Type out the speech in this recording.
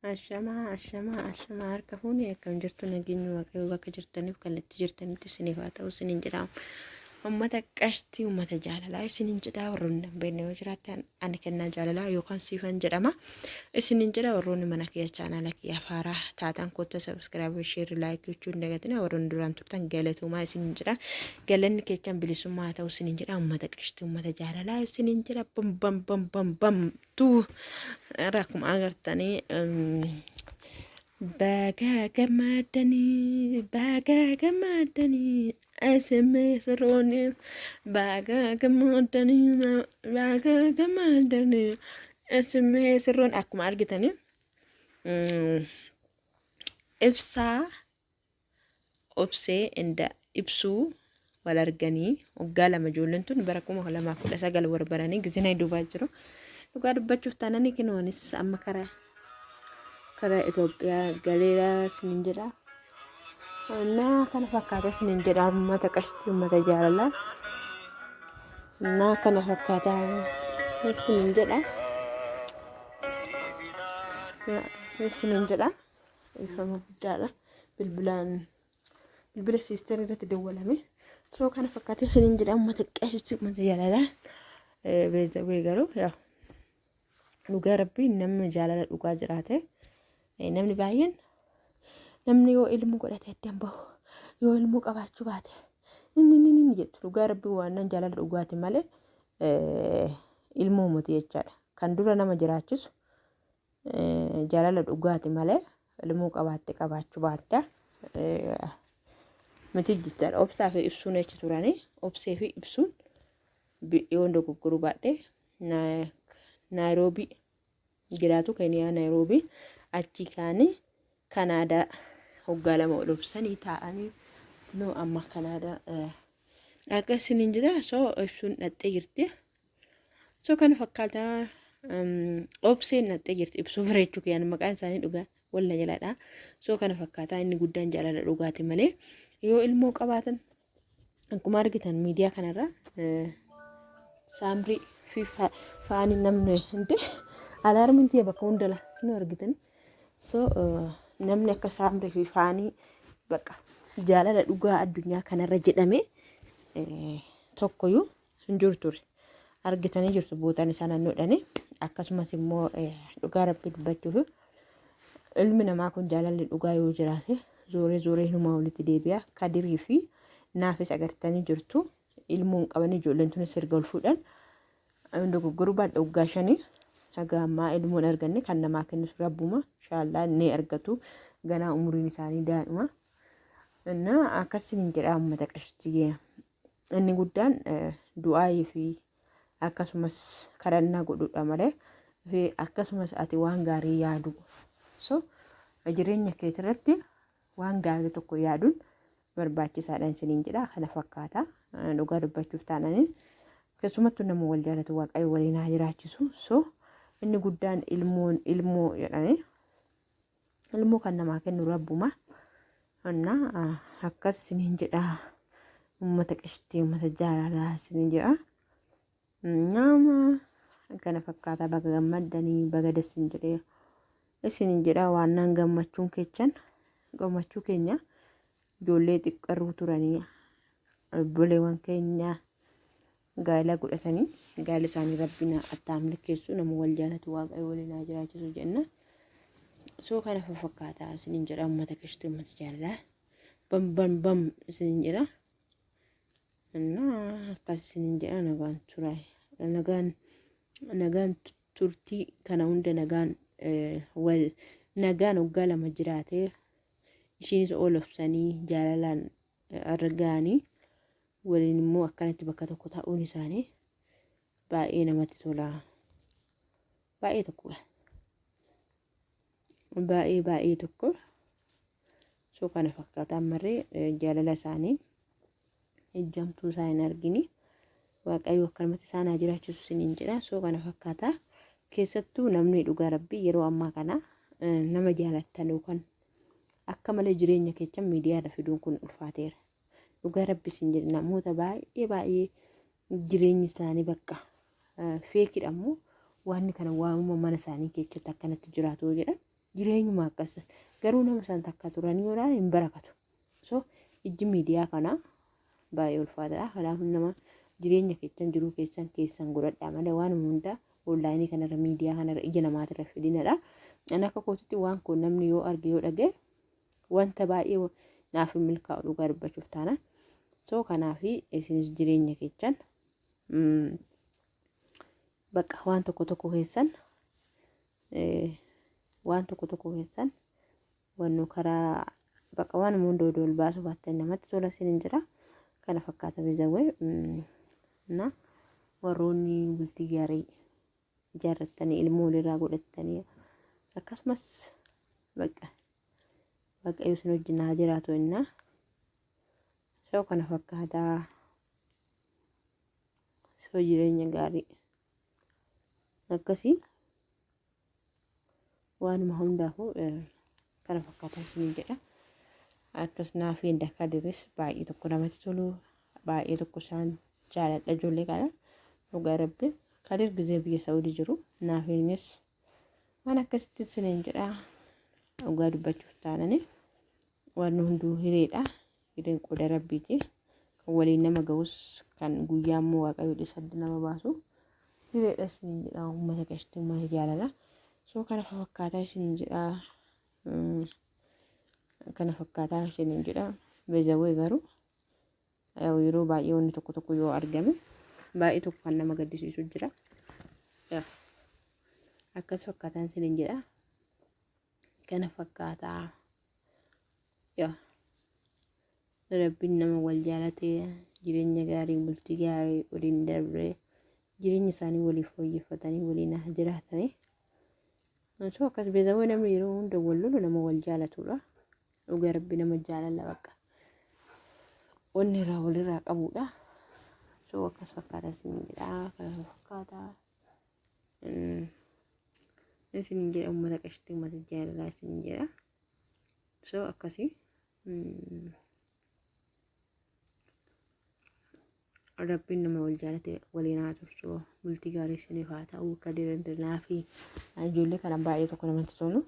Ashamaa ashamaa ashamaa harka fuuni akkam jirtu nageenyi waaqayyoo bakka jirtaniif kallattii jirtanitti isiniif haa ta'u isiniin jedha. Uummata qashtii uummata jaalalaa isiniin jedha warroonni hin beekne yoo jiraattan ani kennaa jaalalaa yookaan siifan jedhama. Isiniin jedha warroonni mana kiyya chaanaala kiyya haaraa taatan kotta subscribe share like gochuu hin dagatina warroonni duraan turtan galatoomaa isiniin jedha. Galanni keechan bilisummaa haa ta'u isiniin jedha uummata qashtii uummata jaalalaa isiniin jedha bam bam bam bam bam tu akkuma agartanii baga gammadanii baga gammadanii SMS rooni baga gammadanii baga gammadanii SMS roon akkuma argitanii ibsaa Obsee and Ibsuu wal arganii waggaa 2 ijoolleen tun bara 2019 wal baranii gizina duubaa jiru. Dhugaa dubbachuuf taananii kinoonis amma karaa karaa Itoophiyaa galeera sinin jedha. Naa kana fakkaata sinin jedha uummata qashtii uummata jaalalaa. Naa kana fakkaata sinin jedha. Sinin jedha. Dhiifama guddaadha. Bilbilaan bilbila siistar irratti dawwalame. So kana fakkaatee isiniin jedha uummata qeessutti uummata jaalalaa. Beezawee garuu yaa dhugaa rabbii namni jaalala dhugaa jiraate namni baay'een namni yoo ilmu godhate addan bahu yoo ilmuu qabaachuu baate inni inni inni jettu dhugaa rabbii waan nan jaalala dhugaati malee ilmoo miti jechaadha. Kan dura nama jiraachisu jaalala dhugaati malee ilmoo qabaatte qabaachuu baatte miti jechaadha. Obsaa fi ibsuun achi turanii obsee fi ibsuun yoon dogoggoruu baadhe Naayiroobii jiraatu Keeniyaa Naayiroobii achi kaanii Kanaadaa waggaa 2 ol obsanii taa'anii kunoo amma Kanaadaa dhaqa isiniin jira soo ibsuun dhaxxee jirti. So kana fakkaata obseen dhaxxee jirti ibsuu bareechuu kiyyaan maqaan isaanii dhugaa walla jaladha. So kana fakkaata inni guddaan jaalala dhugaati malee yoo ilmoo qabaatan akkuma argitan miidiyaa kanarra saamrii fi faani namni hinte alaarmiin tiyya bakka hunda la hin argitan. So namni akka saamrii fi faanii bakka jaalala dhugaa addunyaa kanarra jedhame tokkoyyuu hin jiru ture. Argitanii jirtu bootaan isaa naannoodhani. Akkasumas immoo dhugaa rabbii dubbachuuf ilmi namaa kun jaalalli dhugaa yoo jiraate zooree zooree hinumaa walitti deebi'a. Kadirii fi naafis agartanii jirtu. Ilmoo hin qaban ijoolleen tunis erga ol fuudhan. Dogoggoruu baadha waggaa shanii haga ammaa ilmoo hin arganne kan namaa kennus rabbuma inshaallaa ni argatu. Ganaa umuriin isaanii daa'ima. Innaa akkasiin jedha uummata qashtii. Inni guddaan du'aayii fi akkasumas kadhannaa godhuudha malee fi akkasumas ati waan gaarii yaaduu. So jireenya keetirratti waan gaarii tokko yaaduun barbaachisaadha isiniin jedha kana fakkaata dhugaa dubbachuuf taananii keessumattuu nama wal jaalatu waaqayyo waliin haa jiraachisu. So inni guddaan ilmoon ilmoo jedhanii Ilmoo kan namaa kennu rabbuma. Anna akkas isiniin jedha. Uummata qashtii uummata jaalalaa isiniin jedha. Nama kana fakkaata baga gammaddanii baga dassin jedhee isiniin jedha waan nan gammachuun keechan gammachuu keenya ijoollee xiqqarruu turanii obboleewwan keenya gaa'ela godhatanii gaa'ela isaanii rabbiin attaa milkeessu nama wal jaalatu waaqayyo waliin haa jiraachisu jenna. Soo kana faffakkaata isiniin jedha uummata kishti uummata jaalalaa bam bam bam isiniin jedha. Innaa akkas isiniin jedha nagaan tura nagaan nagaan turtii kana hunda nagaan wal nagaan waggaa 2 jiraatee ishiinis ol obsanii jaalalaan irra ga'anii waliin immoo akkanatti bakka tokko ta'uun isaanii baay'ee namatti tola. Baay'ee tokko baay'ee baay'ee tokko soo kana fakkaata ammarree jaalala isaanii ejjamtuu isaa hin argini. Waaqayyo akkanumatti isaan haa jiraachisu isiniin jedha. Soo kana fakkaata. Keessattuu namni dhugaa rabbii yeroo ammaa kana nama jaalattan yookaan akka malee jireenya keechan miidiyaarra fiduun kun ulfaateera. Dhugaa rabbi isin jedhe namoota baay'ee baay'ee jireenyi isaanii bakka feekidha immoo waan kana waamuma mana isaanii keessatti akkanatti jiraatu jedhan. Jireenyuma akkas. Garuu nama san takka turanii yoo ilaalan hin barakatu. So ijji miidiyaa kanaa baay'ee ulfaataadha. Kanaaf nama jireenya keessan jiruu keessan keessan godhadhaa malee waan hundaa onlaayinii kanarra miidiyaa kanarra ija namaatirra fidinadha. Ani akka kootitti waan kun namni yoo arge yoo dhagaye wanta baay'ee naaf hin milkaa'u dhugaa dubbachuuf taana. So kanaaf isinis jireenya keessan bakka waan tokko tokko keessan waan tokko tokko keessan wannu karaa bakka waan hunda odoo ol baasuu baattan namatti tola isiniin jedha. Kana fakkaata bezawwee na warroonni bultii gaarii ijaarrattanii ilmoo walirraa godhattanii akkasumas bakka waaqayyo isin wajjin haa jiraatu innaa. So kana fakkaataa so jireenya gaarii akkasii. Waanuma hundaafuu kana fakkaatan isiniin jedha. Akkas naaf hin kadiris baay'ee tokko namatti tolu baay'ee tokko isaan jaaladha ijoollee kana dhugaa rabbi kadir gizee biyya Saudi jiru naafiinis waan akkasitti isiniin jedha dhugaa dubbachuuf taanani waan hunduu hireedha hireen qooda rabbiiti kan waliin nama ga'us kan guyyaa immoo waaqayyo dhisadda nama baasu hireedha isiniin jedha uummata qashtii uummata jaalala soo kana fakkaataa isiniin jedha kana fakkaataa isiniin jedha bezawee garuu yeroo baay'ee wanni tokko tokko yoo argame baay'ee tokko kan nama gaddisiisu jira akkas fakkaataan isiniin jedha kana fakkaataa yaa rabbiin nama wal jaalatee jireenya gaarii bultii gaarii waliin darbee jireenya isaanii waliif fooyyeffatanii waliin haa jiraatanii. So akkas beezawee namni yeroo hunda wal lolu nama wal jaalatudha. Dhugaa rabbi nama jaalala bakka wanni irraa walirraa qabudha. So akkas fakkaata isin jedha kana fakkaata. Isin jedha uummata qashtii uummata jaalalaa isin jedha. So akkasii. Rabbiin nama wal jaalate waliin haa tursu bultii gaarii isiniif haa ta'u akka dirandirnaa fi ijoollee kana baay'ee tokko namatti tolu.